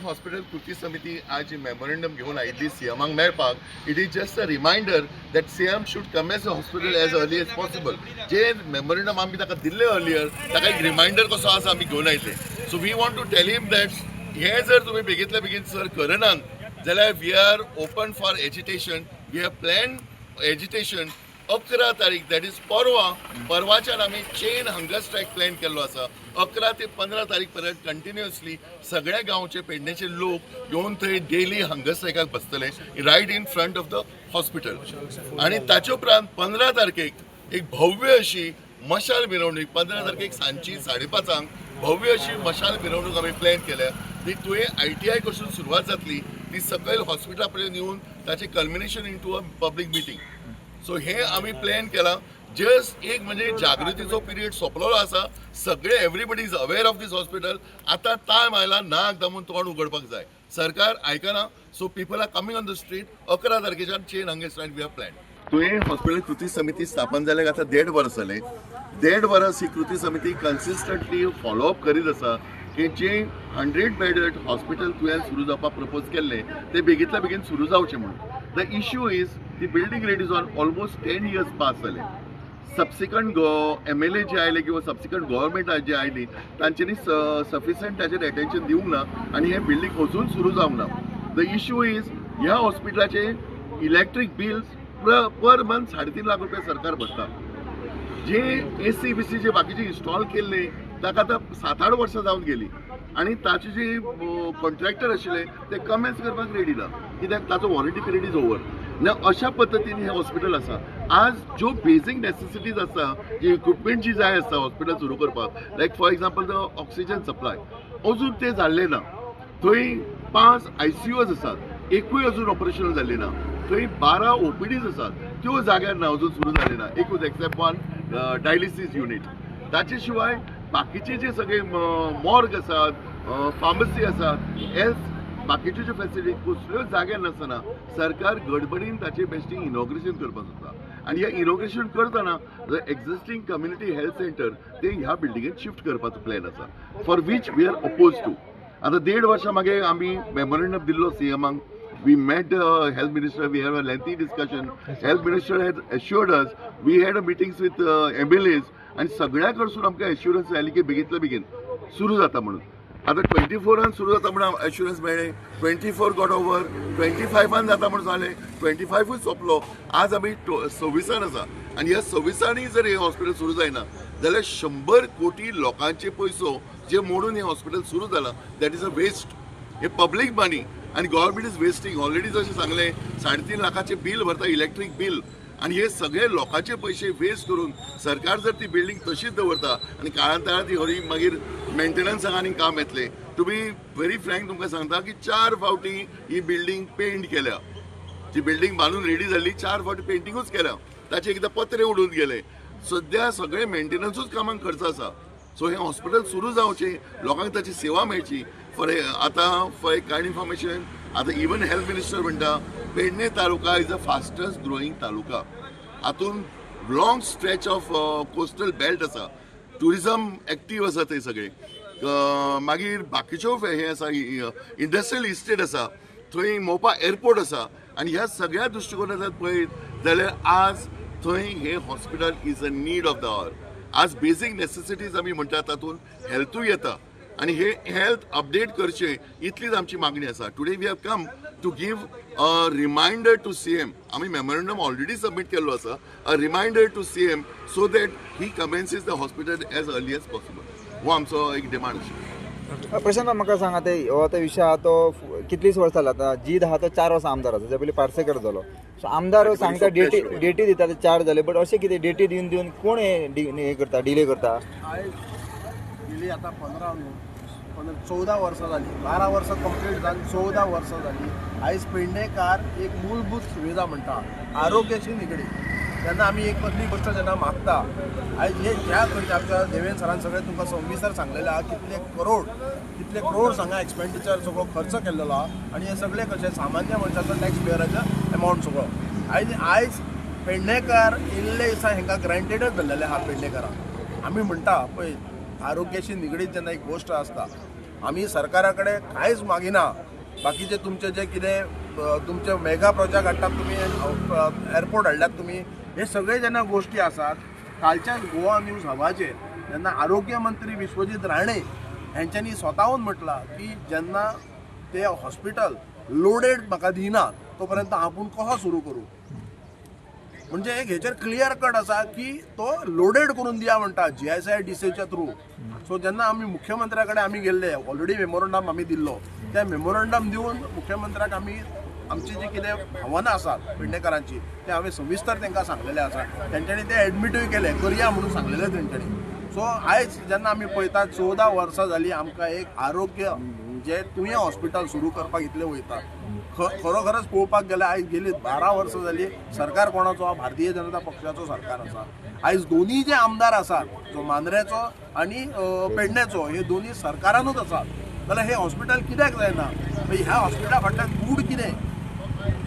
Hospital कृती समिती आज मेमोरेंडम घेवन आयिल्ली सीएमाक मेळपाक. It is just a reminder that CM should commence a hospital as early as possible. J memorandum आमी ताका दिल्ले अर्लियर, ताका एक रिमायंडर कसो आसा आमी घेवन आयिल्ले. So we want to tell him that हे जर तुमी बेगीतल्या बेगीन सर करनात जाल्यार we are open for agitation. We have plan agitation. 11 तारीख, that is परवा, परवाच्यान आमी चेन हंगर स्ट्रायक प्लॅन केल्लो आसा. 11 ते 15 तारीख पर्यंत कंटिन्युअसली सगळ्या गांवचे, पेडण्याचे लोक येवन थंय डेली हंगर स्ट्रायकाक बसतले, right in front of the hospital. आणि ताचे उपरांत 15 तारखेक एक भव्य अशी मशाल मिरवणूक, 15 तारखेक सांजची 5:30 भव्य अशी मशाल मिरवणूक आमी प्लॅन केल्या. ती तुवें आयटीआय कडसून सुरवात जातली, ती सकयल हॉस्पिटला पर्यंत येवन ताचें culmination into a public meeting. So हे आमी प्लॅन केला. जस्ट एक म्हणजे जागृतीचो पिरियड सोंपलेलो आसा. सगळे, everybody is aware of this hospital. आतां टायम आयला, नाक दामून तोंड उगडपाक जाय. सरकार आयकना, so people are coming on the street. 11 तारखेच्यान chain hunger strike we have plan. तुवें हॉस्पिटल कृती समिती स्थापन जाल्यार आतां देड वर्स जालें. देड वर्स ही कृती समिती कन्सिस्टंटली फॉलोअप करीत आसा की जे 100 बेडेड हॉस्पिटल तुवें सुरू जावपाक प्रपोज केल्लें, ते बेगीतल्या बेगीन सुरू जावचें म्हणून. The issue is the building ready जावन ऑलमोस्ट 10 इयर्स पास जाले. सबसिकंट एमएलए जे आयले किंवा सबसिकंट गव्हर्मेंट जे आयली, तांच्यांनी सफिशियंट ताचेर एटेन्शन दिवंक ना आनी हें बिल्डींग अजून सुरू जावंक ना. The issue is ह्या हॉस्पिटलाचे electric bills per month 3.5 lakh रुपया सरकार भरता. जे एसी बीसी जे बाकीचे इन्स्टॉल केल्ले, ताका आतां 7-8 वर्सां जावन गेली आनी ताचे जे कॉन्ट्रॅक्टर आशिल्ले ते कमेन्स करपाक रेडी ना, कित्याक ताचो वॉरंटी पिरियड is over ना. अशा पद्दतीन हें हॉस्पिटल आसा. आज ज्यो बेजीक नेसेसिटीज आसा, जी इक्विपमेंट जी जाय आसता हॉस्पिटल सुरू करपाक, like for example the oxygen supply, अजून ते जाल्ले ना. थंय पांच आयसीयूज आसात, एकूय अजून ऑपरेशनल जाल्ली ना. थंय 12 ओपीडीज आसात, त्यो जाग्यार ना, अजून सुरू जाल्ले ना, एकूच एक्सेप्ट वन डायलिसीस युनीट. ताचे शिवाय बाकीचे जे सगळे मॉर्ग आसात, फार्मसी आसात, एल्स बाकीच्यो ज्यो फेसिलिटी कसल्योच जाग्यार नासतना सरकार गडबडीन ताचे बेश्टें इनॉग्रेशन करपाक सोदता. आनी ह्या इनॉग्रेशन करतना एक्झिस्टींग कम्युनिटी हेल्थ सेंटर ते ह्या बिल्डिंगेत शिफ्ट करपाचो प्लॅन आसा, for which we are oppose to. आतां देड वर्सां मागे आमी मेमोरेंडम दिल्लो सीएमाक. We met health minister, we have a lengthy discussion. Health minister has assured us. We had a meetings with MLAs आनी सगळ्या कडसून आमकां एश्युरन्स आयली की बेगीतल्या बेगीन सुरू जाता म्हणून. आतां 24आन सुरू जाता म्हणून एश्युरन्स मेळ्ळें. 24 got over, 25आन जाता म्हणून सांगलें, 25ूच सोंपलो. आज आमी 26आन आसा आनी ह्या 26आनी जर हें हॉस्पिटल सुरू जायना जाल्यार 100 कोटी लोकांचे पयसो जे मोडून हें हॉस्पिटल सुरू जालां, that is a waste. हे पब्लीक मनी आनी गव्हर्मेंट is wasting. Already जशें सांगलें, 3.5 लाखाचें बील भरता, इलेक्ट्रीक बील, आनी हे सगळे लोकांचे पयशे वेस्ट करून सरकार जर ती बिल्डींग तशीच दवरता आनी काळांतरान ती हरी मागीर मेंटेनन्साक आनी काम येतलें. टू बी व्हेरी फ्रँक, तुमकां सांगता की चार फावटी ही बिल्डींग पेंट केल्या. जी बिल्डींग बांदून रेडी जाल्ली, चार फावटी पेंटिंगूच केल्या. ताचे एकदां पत्रे उडून गेले. सद्या सगळे मेंटेनन्सूच कामाक खर्च आसा. सो हें हॉस्पिटल सुरू जावचें, लोकांक ताची सेवा मेळची. फॉर आतां फॉर एक कायंड इन्फॉर्मेशन, आतां इवन हेल्थ मिनिस्टर म्हणटा, Pedne taluka is a fastest growing taluka. हातून long stretch of coastal belt आसा, ट्युरिजम एक्टीव आसा थंय सगळे. मागीर बाकीच्यो हे आसा, इंडस्ट्रियल इस्टेट आसा थंय, मोपा एअरपोर्ट आसा. आनी ह्या सगळ्या दृश्टिकोनांतल्यान पळयत जाल्यार आज थंय हे hospital is a need of the hour. आज बेजीक नेसेसिटीज आमी म्हणटात, तातूंत हेल्थूय येता आनी हे हेल्थ अपडेट करचें इतलीच आमची मागणी आसा. Today we have come to give a reminder to CM. आमी मेमोरंडम ऑलरेडी सबमीट केल्लो आसा, a reminder to CM so that he commences the hospital as early as possible. हो आमचो एक डिमांड आशिल्लो. प्रशांत, म्हाका सांग, आतां हो आतां विशय आहा तो कितलींच वर्सां जालीं. आतां जीत आहा तो 4 वर्सां आमदार आसा, त्या पयलीं पार्सेकर जालो. सो आमदार सांगता, डेटी डेटी दिता, ते चार जाले. बट अशें कितें डेटी दिवन दिवन कोण हे करता, डिले करता? आयज गेली आतां 15 न्हू, 15, 14 वर्सां जालीं, 12 वर्सां कंप्लीट जावन 14 वर्सां जालीं. आयज पेडणेकार एक मूलभूत सुविधा म्हणटा आरोग्याशी निगडीत, तेन्ना आमी एक कसली गोश्ट जेन्ना मागता, आयज हे ज्या खंयच्या आमच्या देवेंद्र सरान सगळें तुमकां सविस्तर सांगलेलें आहा, कितले करोड, कितले करोड हांगा एक्सपेंडिचर सगळो खर्च केल्लेलो आहा आनी हे सगळे कशे सामान्य मनशाचो, टॅक्स पेयराचो एमावंट सगळो. आयज आयज पेडणेकार इल्ले दिसा हेंकां ग्रांटेडच धरलेले आहा पेडणेकारांक. आमी म्हणटा पळय, आरोग्याशी निगडीत जेन्ना एक गोश्ट आसता आमी सरकारा कडेन कांयच मागिना. बाकीचे तुमचे जे कितें तुमचे मेगा प्रोजेक्ट हाडटात तुमी, एअरपोर्ट हाडल्यात तुमी, हे सगळे जेन्ना गोश्टी आसात, कालच्या गोवा न्यूज हवाचेर जेन्ना आरोग्य मंत्री विश्वजीत राणे हेंच्यांनी स्वताहून म्हटलां की जेन्ना ते हॉस्पिटल लोडेड म्हाका दिना तो पर्यंत आपूण कसो सुरू करूं. म्हणजे एक हेचेर क्लियर कट आसा की तो लोडेड करून दिया म्हणटा GSIDCच्या थ्रू. सो जेन्ना आमी मुख्यमंत्र्या कडेन आमी गेल्ले, ऑलरेडी मेमोरंडम आमी दिल्लो, त्या मेमोरंडम दिवन मुख्यमंत्र्याक आमी आमची जी कितें भावना आसात पेडणेकरांची ते हांवें सविस्तर तांकां सांगलेलें आसा. तेंच्यांनी ते एडमिटूय केले, करया म्हणून सांगलेलें तेंच्यांनी. सो आयज जेन्ना आमी पळयतात 14 वर्सां जाली आमकां एक आरोग्य जे तुयें हॉस्पिटल सुरू करपाक इतलें वयता. खरोखरच पळोवपाक गेल्यार आयज गेली 12 वर्सां जाली सरकार कोणाचो, भारतीय जनता पक्षाचो सरकार आसा. आयज दोनी जे आमदार आसात, जो मांद्रेचो आनी पेडण्याचो, हे दोनी सरकारानूच आसात. जाल्यार हे हॉस्पिटल कित्याक जायना? ह्या हॉस्पिटला फाटल्यान गूढ कितें?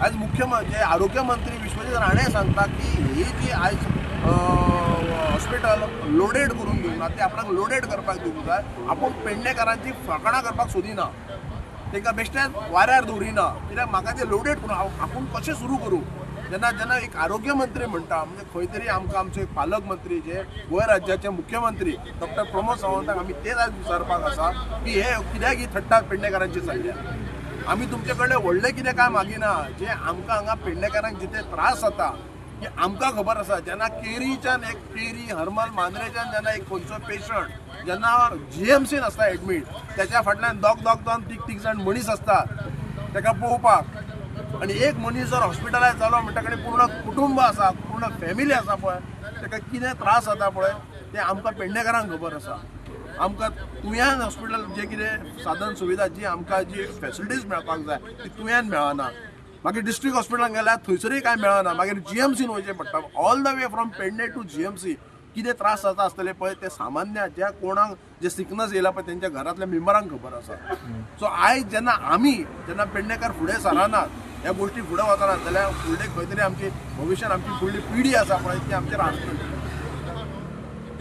आयज मुख्यमंत्री आरोग्य मंत्री विश्वजीत राणे सांगता की ही जी आयज हॉस्पिटल लोडेड करून दिवंक ना, ते आपणाक लोडेड करपाक दिवंक जाय. आपूण पेडणेकारांची फकाणां करपाक सोदिना, तांकां बेश्टेच वाऱ्यार दवरिना, कित्याक म्हाका ते लोडेड करून आपूण कशें सुरू करूं. जेन्ना जेन्ना एक आरोग्य मंत्री म्हणटा म्हणजे खंय तरी आमकां आमचे एक पालक मंत्री जे गोंय राज्याचे मुख्यमंत्री डॉक्टर प्रमोद सावंताक आमी तेच आयज विचारपाक आसा की हे कित्याक ही थट्टा पेडणेकारांची चल्ल्या. आमी तुमचे कडले व्हडलें कितें काय मागिना, जे आमकां हांगा पेडणेकारांक जितले त्रास जाता की आमकां खबर आसा. जेन्ना केरीच्यान एक केरी हरमल मांद्रेच्यान जेन्ना एक खंयचो पेशंट जेन्ना GMCन आसता एडमीट, त्याच्या फाटल्यान दोग दोग दोन तीग तीग जाण मनीस आसता ताका पळोवपाक. आनी एक मनीस जर हॉस्पिटलायज जालो म्हणटा कडेन पूर्ण कुटुंब आसा, पूर्ण फॅमिली आसा पळय, ताका कितें त्रास जाता पळय तें आमकां पेडणेकारांक खबर आसा. आमकां तुयान हॉस्पिटल जे कितें साधन सुविधा जी आमकां जी फेसिलिटीज मेळपाक जाय ती तुयान मेळना. मागीर डिस्ट्रिक्ट हॉस्पिटलान गेल्यार थंयसरूय कांय मेळना, मागीर GMCन वयचें पडटा. All the way from Pedne to GMC कितें त्रास जाता आसतले पळय ते सामान्य ज्या कोणाक जे सिकनस येयला पळय तेंच्या घरांतल्या मेंबरांक खबर आसा. सो आयज जेन्ना आमी जेन्ना पेडणेकार फुडें सरनात, ह्या गोश्टी फुडें वचनात, जाल्यार फुडले खंय तरी आमची भविश्यान आमची फुडली पिढी आसा पळय ती आमचेर हांसतली.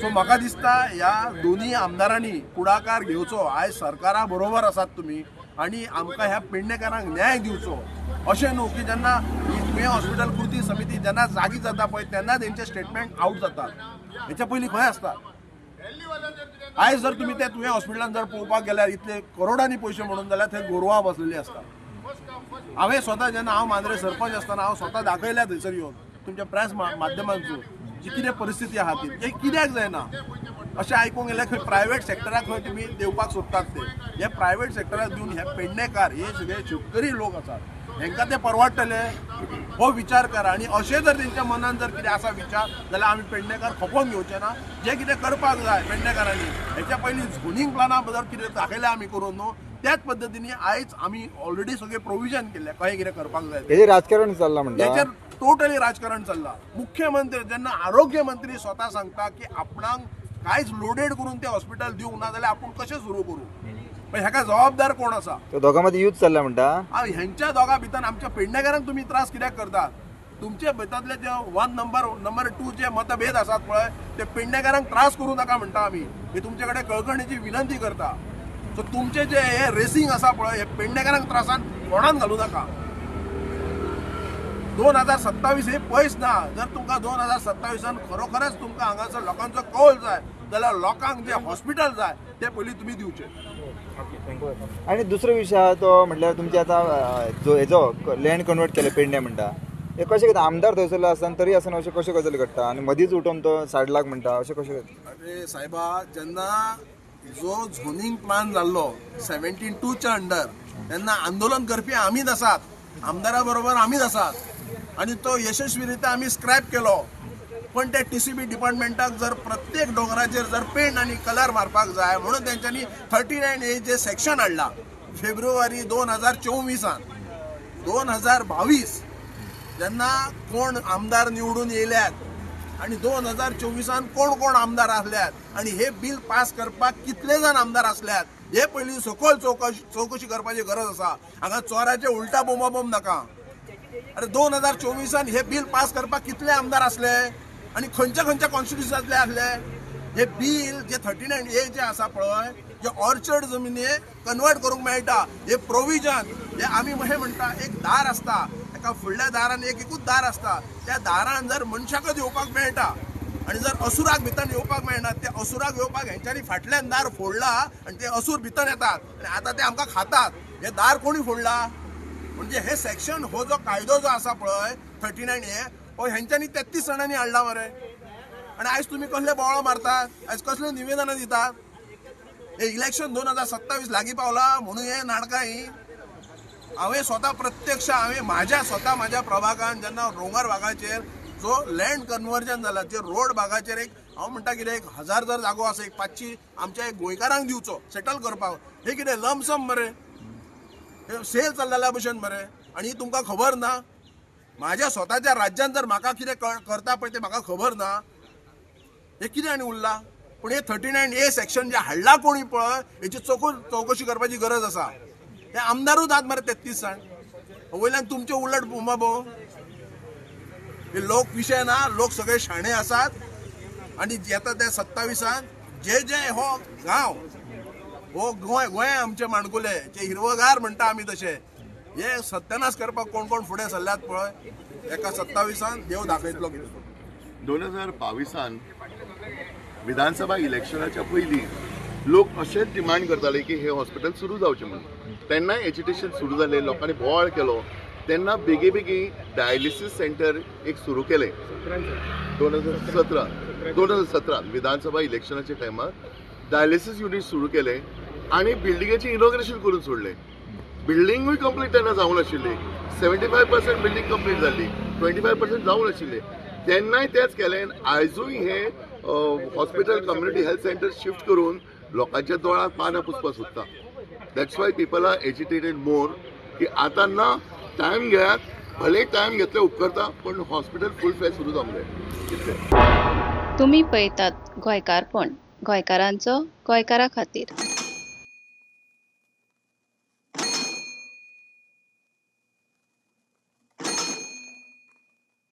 सो म्हाका दिसता ह्या दोनी आमदारांनी फुडाकार घेवचो. आयज सरकारा बरोबर आसात तुमी आनी आमकां ह्या पेडणेकारांक न्याय दिवचो. अशें न्हू की जेन्ना ही तुयें हॉस्पिटल कृती समिती जेन्ना जागी जाता पळय तेन्ना तेंचे स्टेटमेंट आवट जाता, हेच्या पयलीं खंय आसता. आयज जर तुमी त्या तुयें हॉस्पिटलान जर पळोवपाक गेल्यार इतले करोडांनी पयशे म्हणून जाल्यार थंय गोरवां बसलेली आसता. हांवें स्वता जेन्ना हांव मांद्रे सरपंच आसतना हांव स्वता दाखयल्या थंयसर येवन तुमच्या प्रेस माध्यमांतून जी कितें परिस्थिती आहा ती ते कित्याक जायना अशें आयकूंक गेल्यार खंय प्रायवेट सेक्टराक खंय तुमी देवपाक सोदतात ते हे प्रायवेट सेक्टराक दिवन हे पेडणेकार हे सगळे शेतकरी लोक आसात हेंकां ते परवडटले हो विचार करा. आनी अशें जर तेंच्या मनान जर कितें आसा विचार जाल्यार आमी पेडणेकार खपोवन घेवचे ना. जें कितें करपाक जाय पेडणेकारांनी हेच्या पयलीं झोनींग प्लाना बद्दल कितें दाखयलें आमी करून न्हू त्याच पद्दतीन आयज आमी ऑलरेडी सगळें प्रोविजन केल्लें कशें कितें करपाक जाय. हेजेर राजकारण चल्लां म्हणटा, हेचेर टोटली राजकारण चल्लां. मुख्यमंत्री जेन्ना आरोग्य मंत्री स्वता सांगता की आपणाक कांयच लोडेड करून ते हॉस्पिटल दिवंक ना जाल्यार आपूण कशें सुरू करूं, पण हेका जबाबदार कोण आसा? तो दोगां मदीं युद्ध चल्लां म्हणटा. हेंच्या दोगां भितर आमच्या पेडणेकारांक तुमी त्रास कित्याक करतात? तुमचे भितरले जे 1 नंबर नंबर 2 जे मतभेद आसात पळय ते पेडणेकारांक त्रास करूं नाका म्हणटा आमी. हे तुमचे कडेन कळकळीची विनंती करता. सो तुमचे जे हे रेसींग आसा पळय हे पेडणेकारांक त्रासान कोणान घालूं नाका. 2027 हे पयस ना. जर तुमकां 2027 खरोखरच तुमकां हांगासर लोकांचो कौल जाय जाल्यार लोकांक जे हॉस्पिटल जाय ते पयलीं तुमी दिवचे. आनी दुसरो विशय आहा तो म्हटल्यार तुमचे आतां जो हेजो लँड कन्वर्ट केले पेडणे म्हणटा, हे कशें कितें आमदार थंयसरलो आसतना तरी आसतना अशें कशें गजाल घडटा आनी मदींच उठोवन तो 60 लाख म्हणटा अशें कशें? अरे सायबा, जेन्ना जो झोनींग प्लान जाल्लो 72च्या अंडर तेन्ना आंदोलन करपी आमीच आसात, आमदारा बरोबर आमीच आसात आनी तो यशस्वीरित्या आमी स्क्रॅप केलो. पण त्या TCB डिपार्टमेंटाक जर प्रत्येक दोंगराचेर जर पेंट आनी कलर मारपाक जाय म्हणून तेंच्यांनी 39A जे सेक्शन हाडला फेब्रुवारी 2024 2022 जेन्ना कोण आमदार निवडून येयल्यात आनी 2024 कोण कोण आमदार आसल्यात आनी हे बील पास करपाक कितले जाण आमदार आसल्यात हे पयलीं सकयल चवकशी करपाची गरज आसा. हांगा चोराचे उल्टा बोमाबोम नाका. अरे 2024 हे बील पास करपाक कितले आमदार आसले आनी खंयच्या खंयच्या कॉन्स्टिट्युशनांतले आसले? हे बील जे 39A जे आसा पळय, जे ऑर्चर्ड जमिनी कन्वर्ट करूंक मेळटा, हे प्रोविजन हे आमी हे म्हणटा, एक दार आसता, एका फुडल्या दारान एक एकूच दार आसता, त्या दारान जर मनशाकच येवपाक मेळटा आनी जर असुराक भितर येवपाक मेळना, ते असुराक येवपाक हेंच्यांनी फाटल्यान दार फोडला आनी ते असूर भितर येतात आनी आतां ते आमकां खातात. हे दार कोणी फोडला म्हणजे हे सेक्शन, हो जो कायदो जो आसा पळय 39A, हो हेंच्यांनी 33 जाणांनी हाडला मरे. आनी आयज तुमी कसले बोवाळ मारतात, आयज कसले निवेदनां दितात? हे इलेक्शन 2027 लागीं पावला म्हणून हे नाटकां ही. हांवें स्वता प्रत्यक्ष, हांवें म्हाज्या स्वता म्हाज्या प्रभागान जेन्ना रोंगर भागाचेर जो लँड कन्वर्जन जाला, जे रोड भागाचेर एक हांव म्हणटा कितें, 1000 जर जागो आसा, एक 500 आमच्या एक गोंयकारांक दिवचो सेटल करपाक. हे कितें लमसम मरे, हे सेल चल्लेल्या भशेन मरे. आनी तुमकां खबर ना, म्हाज्या स्वताच्या राज्यान जर म्हाका कितें करता पळय तें म्हाका खबर ना, हे कितें आनी उरलां? पूण हे 39A section जे हाडला कोणी पळय, हेची चवकशी करपाची गरज आसा. हे आमदारूच आहात मरे 33 जाण, वयल्यान तुमचे उलट उमाबो. हे लोक विशय ना, लोक सगळे शाणे आसात. आनी येता त्या 27 जे जे हो गांव, हो गोंय, गोंय आमचे माणकुले जे हिरवगार म्हणटा आमी, तशे हे सत्यानाश करपाक कोण कोण फुडें सरल्यात पळय, एका 27 देव दाखयतलो कितें. 2022 विधानसभा इलेक्शनाच्या पयलीं लोक अशेंच डिमांड करताले की हे हॉस्पिटल सुरू जावचें म्हणून. तेन्नाय एजिटेशन सुरू जालें, लोकांनी बोवाळ केलो. तेन्ना बेगी बेगी डायलिसीस सेंटर एक सुरू केलें 2017, 2017 विधानसभा इलेक्शनाच्या टायमार डायलिसीस युनीट सुरू केलें आनी बिल्डिंगेचें इनॉग्रेशन करून सोडलें. बिल्डिंगूय कंप्लीट तेन्ना जावंक नाशिल्ली, 75% बिल्डींग कंप्लीट जाल्ली, 25% जावंक नाशिल्ली. तेन्नाय तेंच केलें. आयजूय हें hospital community health centre shift करून लोकांच्या दोळ्यांत पानां पुसपाक सोदता. That's why people are agitated more की आतां ना टायम घेयात, भले टायम घेतले उपकरता, पण हॉस्पिटल फूल फ्लॅज सुरू जावंक जाय, इतलें. तुमी पळयतात गोंयकारपण, गोंयकारांचो गोंयकारा खातीर.